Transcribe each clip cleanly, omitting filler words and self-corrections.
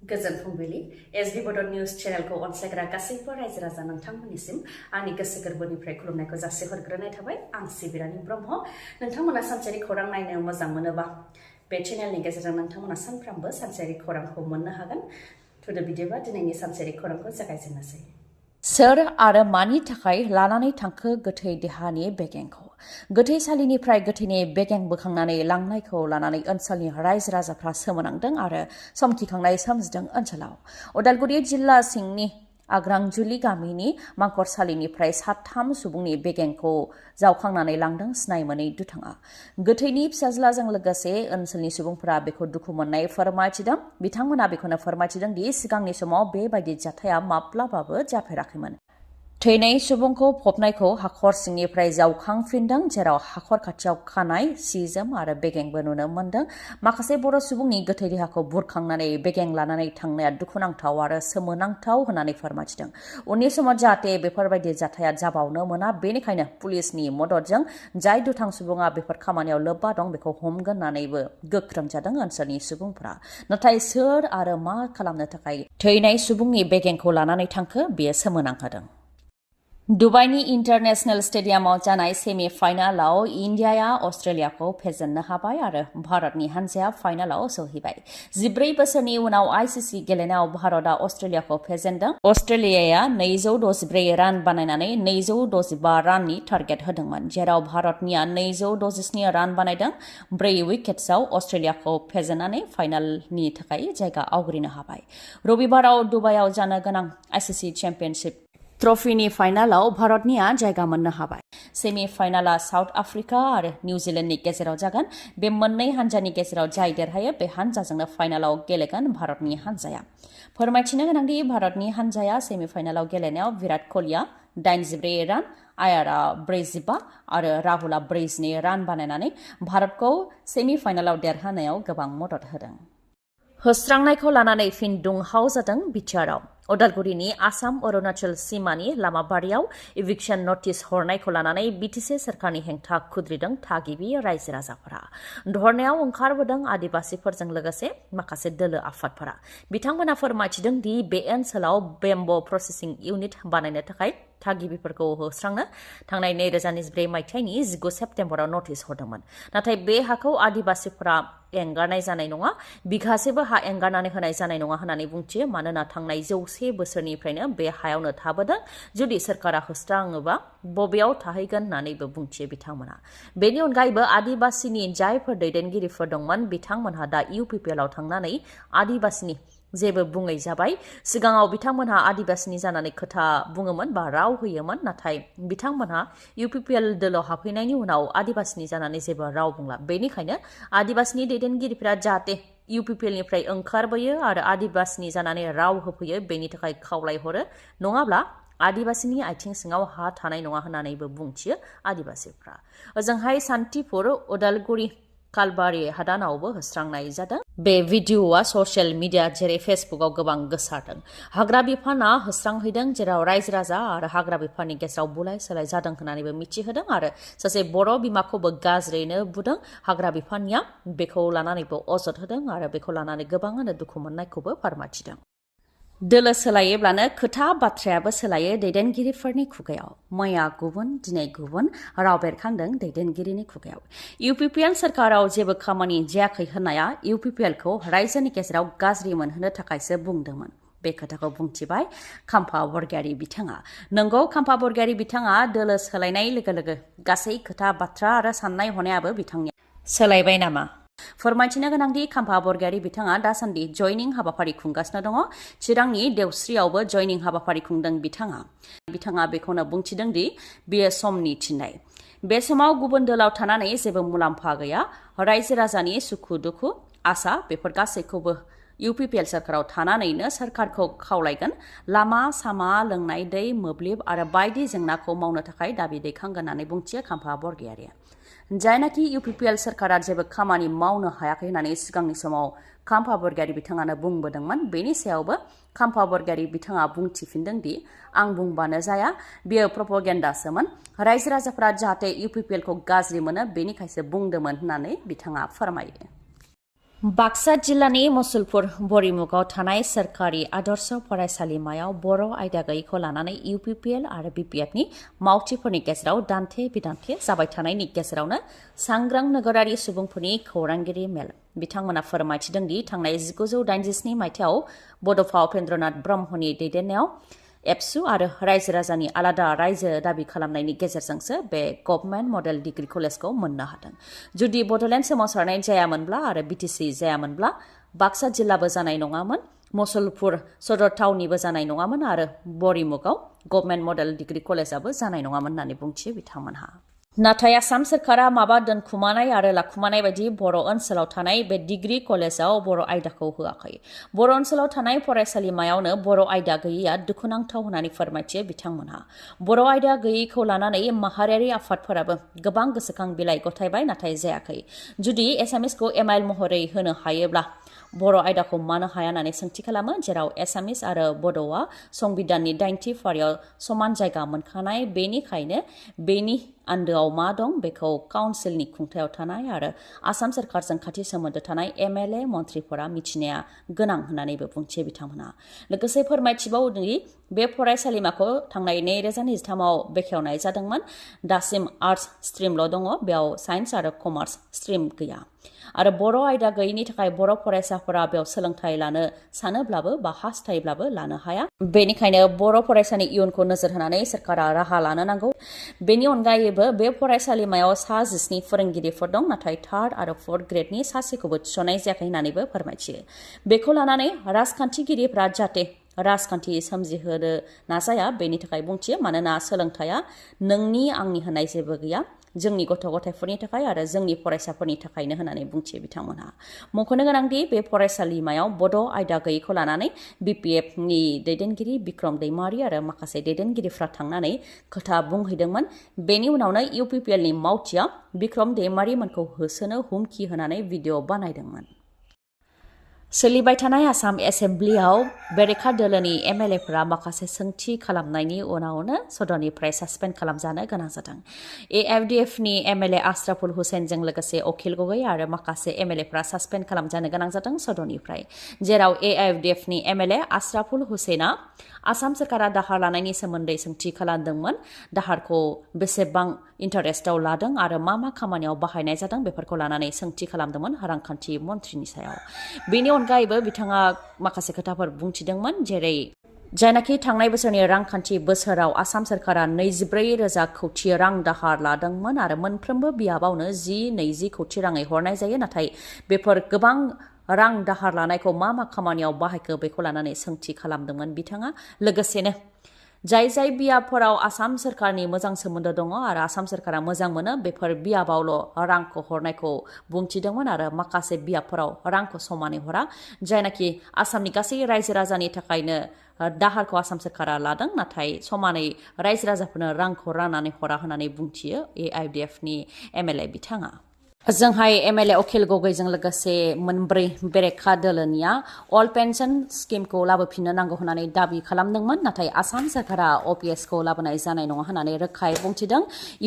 गोजोन फुंबिलि एसबि बड' निउज चेनेलखौ अनसायग्रा गासैबो रायजो राजा नोंथांमोननिसिम आंनि गोसो गोरबोनिफ्राय खुलुमनायखौ जासिहरग्रोनाय थाबाय। आं सिबि रानि ब्रह्म। नोंथांमोना सानसेयारि खौरां नायनो मोजां मोनोबा बे चेनेलनि गेजेरजों नोंथांमोना सानफ्रामबो सानसेयारि खौरांखौ मोननो हागोन। थुदो बिदिबा दिनैनि सानसेयारि खौरांखौ जागायजेननोसै। सोर आरो मानि थाखाय लानानै थांखो गोथै देहानि बेगेंखौ? गोथैसालिनिफ्राय गोथैनि बेगें बोखांनानै लांनायखौ लानानै ओनसोलनि रायजो राजाफ्रा सोमोनांदों आरो समखिखांनाय सोमजिदों ओनसोलाव। उदालगुरि जिल्ला सिंनि आग्रांजुलि गामिनि मांखरसालिनिफ्राय साथाम सुबुंनि बेगेंखौ जावखांनानै लांदों सिनाय मोनै दुथाङा। गोथैनि फिसाज्लाजों लोगोसे ओनसोलनि सुबुंफोरा बेखौ दुखु मोननाय फोरमायथिदों। बिथांमोना बेखौनो फोरमायथिदों दि सिगांनि समाव बेबायदि जाथाया माब्लाबाबो जाफेराखैमोन। थैनाय सुबुंखौ फबनायखौ हाखर सिंनिफ्राय जावखांफिनदों, जेराव हाखर खाथियाव खानाय सि जोम आरो बेगेंबो नुनो मोन्दों। माखासे बर' सुबुंनि गोथै देहाखौ बुरखांनानै बेगें लानानै थांनाया दुखुनांथाव आरो सोमोनांथाव होननानै फोरमायथिदों। उननि समाव जाहाथे बेफोरबायदि जाथाया जाबावनो मोना, बेनिखायनो पुलिसनि मददजों जाय दुथां सुबुङा बेफोर खामानियाव लोब्बा दं बेखौ हमगोन होननानैबो गोख्रों जादों ओनसोलनि सुबुंफोरा। नाथाय सोर आरो मा खालामनो थाखाय थैनाय सुबुंनि बेगेंखौ लानानै थांखो, बेयो सोमोनांहोदों। दुबाइनि इन्टारनेशनेल स्टेडियामाव जानाय सेमि फाइनालाव इन्डियाया अस्ट्रेलियाखौ फेजेननो हाबाय आरो भारतनि हान्जाया फाइनालाव सौहैबाय। 14 बोसोरनि उनाव आईसीसी गेलेनायाव भारतआ अस्ट्रेलियाखौ फेजेनदों। अस्ट्रेलियाया 264 रान बानायनानै 265 राननि टार्गेट होदोंमोन, जेराव भारतनिया 267 रान बानायदों। 4 उइकेट्सआव अस्ट्रेलियाखौ फेजेननानै फाइनालनि थाखाय जायगा आवग्रिनो हाबाय। रबिबाराव दुबाइआव जानो गोनां आईसीसी चेम्पियनशिप ट्रफिनि फाइनालाव भारतनिया जायगा मोननो हाबाय। सेमि फाइनाला साउथ आफ्रिका आरो निउजिलेन्डनि गेजेराव जागोन। बे मोननै हान्जानि गेजेराव जाय देरहायो बे हान्जाजोंनो फाइनालाव गेलेगोन भारतनि हान्जाया। फोरमायथिनो गोनांदि भारतनि हान्जाया सेमि फाइनालाव गेलेनायाव विराट क'हलीआ 84 रान, आयारआ 45 आरो राहुलआ 42 रान बानायनानै भारतखौ सेमि फाइनालाव देरहानायाव गोबां मदद होदों। होस्रांनायखौ लानानै फिन दुंहाव जादों बिटिआरआव। उदालगुरिनि आसाम अरुणाचल सिमानि लामाबारियाव इभिक्सन नटिस हरनायखौ लानानै बिटिसि सोरखारनि हेंथा खुद्रिदों थागिबि रायजो राजाफोरा। धरनायाव ओंखारबोदों आदिबासिफोरजों लोगोसे माखासे दोलो आफादफोरा। बिथांमोना फोरमायथिदों दि बे ओनसोलाव बेम्ब' प्रसेसिं इउनिट बानायनो थाखाय थागिबिफोरखौ होस्रांनो थांनाय 2024 मायथाइनि 19 सेप्तेम्बराव नटिस हरदोंमोन। नाथाय बे हाखौ आदिबासिफोरा एंगारनाय जानाय नङा, बिघासेबो हा एंगारनानै होनाय जानाय नङा होननानै बुंथियो। मानोना थांनाय 100 बोसोरनिफ्रायनो बे हायावनो थाबोदों। जुदि सोरखारा होस्राङोबा बबेयाव थाहैगोन होननानैबो बुंथियो बिथांमोना। बेनि अनगायैबो आदिबासिनि जायफोर दैदेनगिरिफोर दंमोन बिथांमोनहा दा UPPL आव थांनानै आदिबासिनि जेबो बुङै जाबाय। सिगाङाव बिथांमोनहा आदिबासिनि जानानै खोथा बुङोमोन बा राव होयोमोन, नाथाय बिथांमोनहा UPPL दोलोआव हाबफैनायनि उनाव आदिबासिनि जानानै जेबो राव बुंला। बेनिखायनो आदिबासिनि दैदेनगिरिफोरा जाहाथे UPPLनिफ्राय ओंखारबोयो आरो आदिबासिनि जानानै राव होफैयो, बेनि थाखाय खावलायहरो, नङाब्ला आदिबासिनि आथिं सिङाव हा थानाय नङा होननानैबो बुंथियो आदिबासिफ्रा। ओजोंहाय सान्तिपुर, उदालगुरि, कालबारि हादानावबो होस्रांनाय जादों। बे भिडिअ'आ ससियेल मिडिया जेरै फेसबुकआव गोबां गोसारदों। हाग्रा बिफानआ होस्रांहैदों, जेराव रायजो राजा आरो हाग्रा बिफाननि गेजेराव बुलाय सोलाय जादों होननानैबो मिथिहोदों आरो सासे बर' बिमाखौबो गाज्रियैनो बुदों। हाग्रा बिफाननिया बेखौ लानानैबो अजद होदों आरो बेखौ लानानै गोबाङानो दुखु मोननायखौबो फोरमायथिदों। दोलो सोलायोब्लानो खोथा बाथ्रायाबो सोलायो दैदेनगिरिफोरनि खुगायाव। मैया गुबुन दिनै गुबुन राव बेरखांदों दैदेनगिरिनि खुगायाव। UPPL सोरखाराव जेबो खामानि जायाखै होननाया UPPLखौ रायजोनि गेजेराव गाज्रि मोनहोनो थाखायसो बुंदोंमोन। बे खोथाखौ बुंथिबाय खाम्फा बरगयारी बिथाङा। नंगौ, खाम्फा बरगयारी बिथाङा दोलो सोलायनाय लोगो लोगो गासै खोथा बाथ्रा आरो साननाय हनायाबो बिथांनिया सोलायबाय नामा? फोरमायथिनो गोनांदि खाम्फा बरगयारी बिथाङा दासान्दि जयनिं हाबाफारि खुंगासिनो दङ। चिरांनि देवस्रियावबो जयनिं हाबाफारि खुंदों बिथाङा बेखौनो बुंथिदों दि बेयो समनि थिननाय। बे समाव गुबुन दोलाव थानानै जेबो मुलाम्फा गैया। रायजो राजानि सुखु दुखु आसा बेफोर गासैखौबो UPPL सोरखाराव थानानैनो सोरखारखौ खावलायगोन। लामा सामा, लोंनाय दै, मोब्लिब आरो बायदि जेंनाखौ मावनो थाखाय दाबि दैखांगोन होननानै बुंथियो खाम्फा बरगयारीया। जायनाखि UPPL सोरखारा जेबो खामानि मावनो हायाखै होननानै सिगांनि समाव खाम्फा बरगयारी बिथाङानो बुंबोदोंमोन। बेनि सायावबो खाम्फा बरगयारी बिथाङा बुंथिफिनदों दि आं बुंबानो जाया, बियो प्रपगेन्डासोमोन। रायजो राजाफोरा जाहाथे UPPLखौ गाज्रि मोनो बेनिखायसो बुंदोंमोन होननानै बिथाङा फोरमायो। बाक्सा जिल्लानि मुसलपुर बरिमुगाव थानाय सोरखारि आदर्श फरायसालिमायाव बर' आयदा गैयैखौ लानानै UPPL आरो BTechनि मावथिफोरनि गेजेराव दान्थे बिदान्थे जाबाय थानायनि गेजेरावनो सांग्रां नोगोरारि सुबुंफोरनि खौरांगिरि मेल बिथांमोना फोरमायथिदों दि थांनाय 1987 मायथाइयाव बड'फा उपेन्द्रनाथ ब्रह्मनि दैदेननायाव एबसु आरो रायजो राजानि आलादा रायजो दाबि खालामनायनि गेजेरजोंसो बे गभर्नमेन्ट मडेल डिग्री कलेजखौ मोननो हादों। जुदि बड'लेण्ड सोमावसारनाय जायामोनब्ला आरो BTC जायामोनब्ला बाक्सा जिल्लाबो जानाय नङामोन, मुसलपुर सदर टाउननिबो जानाय नङामोन आरो बरिमुगाव गभर्नमेन्ट मडेल डिग्री कलेजाबो जानाय नङामोन होननानै बुंथियो बिथांमोनहा। नाथाय आसाम सोरखारा माबा दोनखुमानाय आरो लाखुमानाय बायदि बर' ओनसोलाव थानाय बे डिग्री कलेजाव बर' आयदाखौ होआखै। बर' ओनसोलाव थानाय फरायसालिमायावनो बर' आयदा गैयैया दुखुनांथाव होननानै फोरमायथियो बिथांमोनहा। बर' आयदा गैयैखौ लानानै माहारियारि आफादफोराबो गोबां गोसोखां बिलाइ गथायबाय नाथाय जायाखै। जुदि एसामिसखौ एमाइल महरै होनो हायोब्ला बर' आयदाखौ मानो हाया होननानै सोंथि खालामो, जेराव एसामिस आरो बड'आ संबिधाननि 90 फारियाव समान जायगा मोनखानाय, बेनिखायनो बेनि आन्दोआव मा दं बेखौ काउन्सिलनि खुंथायाव थानाय आरो आसाम सोरखारजों खाथि सोमोन्दो थानाय MLA मन्थ्रिफोरा मिथिनाया गोनां होननानैबो बुंथियो बिथांमोनहा। लोगोसे फोरमायथिबावदि बे फरायसालिमाखौ थांनाय 2023 आव बेखेवनाय जादोंमोन। दासिम आर्टस स्ट्रिमल' दङ, बेयाव साइन्स आरो कमार्स स्ट्रिम गैया आरो बर' आयदा गैयैनि थाखाय बर' फरायसाफोरा बेयाव सोलोंथाइ लानो सानोब्लाबो बा हास्थायोब्लाबो लानो हाया। बेनिखायनो बर' फरायसानि इयुनखौ नोजोर होनानै सोरखारा राहा लानो नांगौ। बेनि अनगायैबो बे फरायसालिमायाव 19 फोरोंगिरिफोर दं, नाथाय 3rd आरो 4th ग्रेडनि सासेखौबो थिसननाय जायाखै होननानैबो फोरमायथियो। बेखौ लानानै राजखान्थिगिरिफ्रा जाहाथे राजखान्थि सोमजिहोनो नाजाया बेनि थाखाय बुंथियो, मानोना सोलोंथाइया नोंनि आंनि होननाय जेबो गैया, जोंनि गथ' गथायफोरनि थाखाय आरो जोंनि फरायसाफोरनि थाखायनो होननानै बुंथियो बिथांमोनहा। मख'नो गोनांदि बे फरायसालिमायाव बड' आयदा गैयैखौ लानानै BPFनि दैदेनगिरि बिक्रम दैमारि आरो माखासे दैदेनगिरिफ्रा थांनानै खोथा बुंहैदोंमोन। बेनि उनावनो UPPLनि मावथिया बिक्रम दैमारिमोनखौ होसोनो हुमखि होनानै भिडिअ बानायदोंमोन। सोलिबाय थानाय आसाम एसेम्ब्लियाव बेरेखा दोलोनि MLAफोरा माखासे सोंथि खालामनायनि उनावनो सदननिफ्राय सासपेन्ड खालामजानो गोनां जादों। AIFDFनि MLA आश्राफुल हुसैनजों लोगोसे अखिल गगৈ आरो माखासे MLAफोरा सासपेन्ड खालामजानो गोनां जादों सदननिफ्राय, जेराव AIFDFनि MLA आश्राफुल हुसैना आसाम सोरखारा दाहार लानायनि सोमोन्दै सोंथि खालामदोंमोन। दाहारखौ बेसेबां इन्टारेस्टआव लादों आरो मा मा खामानियाव बाहायनाय जादों बेफोरखौ लानानै सोंथि खालामदोंमोन रांखान्थि मन्थ्रिनि सायाव। बेनि अनगायैबो बिथाङा माखासे खोथाफोर बुंथिदोंमोन, जेरै जायनाखि थांनाय बोसोरनि रांखान्थि बोसोराव आसाम सोरखारा 24,000 कौटि रां दाहार लादोंमोन आरो मोनफ्रोमबो बियाबावनो 10-20 कौटि राङै हरनाय जायो, नाथाय बेफोर गोबां रां दाहार लानायखौ मा मा खामानियाव बाहायखो बेखौ लानानै सोंथि खालामदोंमोन बिथाङा। लोगोसेनो जाय जाय बियाबफोराव आसाम सोरखारनि मोजां सोमोन्दो दङ आरो आसाम सोरखारा मोजां मोनो बेफोर बियाबावल' रांखौ हरनायखौ बुंथिदोंमोन आरो माखासे बियाबफोराव रांखौ समानै हरा, जायनाखि आसामनि गासै रायजो राजानि थाखायनो दाहारखौ आसाम सोरखारा लादों, नाथाय समानै रायजो राजाफोरनो रांखौ राननानै हरा होननानै बुंथियो AIFDFनि MLA बिथाङा। जोंहाय MLA अखिल गगैजों लोगोसे मोनब्रै बेरेखा दोलोनिया अल पेन्सन स्किमखौ लाबोफिननो नांगौ होननानै दाबि खालामदोंमोन, नाथाय आसाम सोरखारा OPSखौ लाबोनाय जानाय नङा होननानै रोखायै बुंथिदों।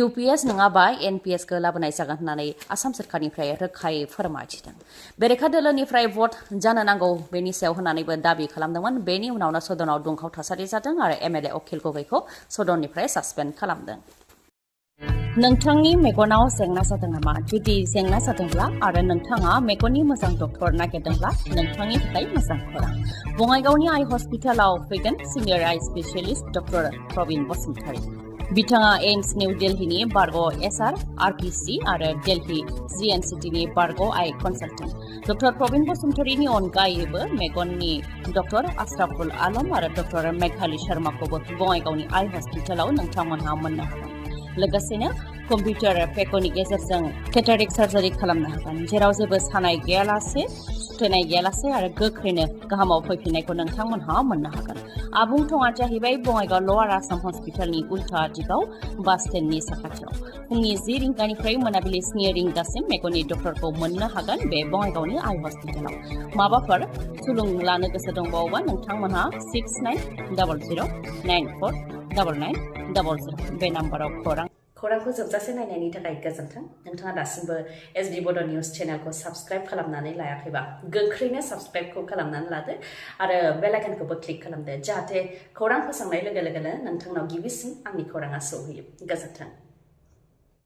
UPS नङाबा NPSखौ लाबोनाय जागोन होननानै आसाम सोरखारनिफ्राय रोखायै फोरमायथिदों। बेरेखा दोलोनिफ्राय भट जानो नांगौ बेनि सायाव होननानैबो दाबि खालामदोंमोन। बेनि उनावनो सदनाव दुंहाव थासारि जादों आरो MLA अखिल गगैखौ सदननिफ्राय सासपेन्ड खालामदों। नोंथांनि मेगनाव जेंना जादों नामा? जुदि जेंना जादोंब्ला आरो नोंथाङा मेगननि मोजां डक्टर नागिरदोंब्ला नोंथांनि थाखाय मोजां खौरां। बङाइगावनि आइ हस्पिटालाव फैगोन सिनियर आइ स्पेशलिस्ट डक्टर प्रबिन बसुमतारी। बिथाङा एम्स निउ दिल्लीनि बारग' SR RPC आरो दिल्ली GNCTनि बारग' आइ कनसालटेन्ट। डक्टर प्रबिन बसुमतारीनि अनगायैबो मेगननि डक्टर आश्राफुल आलम आरो डक्टर मेघाली शर्माखौबो बङाइगावनि आइ हस्पिटालाव नोंथांमोनहा मोननो हागोन। लोगोसेनो कम्पिउटार पेकनि गेजेरजों केटारेक्ट सार्जारि खालामनो हागोन, जेराव जेबो सानाय गैयालासे, सुथेनाय गैयालासे आरो गोख्रैनो गाहामाव फैफिननायखौ नोंथांमोनहा मोननो हागोन। आबुं थङा जाहैबाय बङाइगाव लवार आसाम हस्पिटालनि उल्था दिगाव बास स्टेन्डनि साखाथियाव। फुंनि 10 रिंगानिफ्राय मोनाबिलि 7 रिंगासिम मेगननि डक्टरखौ मोननो हागोन बे बङाइगावनि आइ हस्पिटालाव। माबाफोर सुलुं लानो गोसो दंबावोबा नोंथांमोनहा 6900949900 बे नाम्बाराव खौरां खौरांखौ जोबजासे नायनायनि थाखाय गोजोन्थों नोंथाङा दासिमबो एसडि बड' निउस चेनेलखौ साबस्क्राइब खालामनानै लायाखैबा गोख्रैनो साबस्क्राइबखौ खालामनानै लादो आरो बेल आइकनखौबो क्लिक खालामदो जाहाथे खौरां फोसावनाय लोगो लोगोनो नोंथांनाव गिबिसिन आंनि खौराङा सौहैयो गोजोन्थों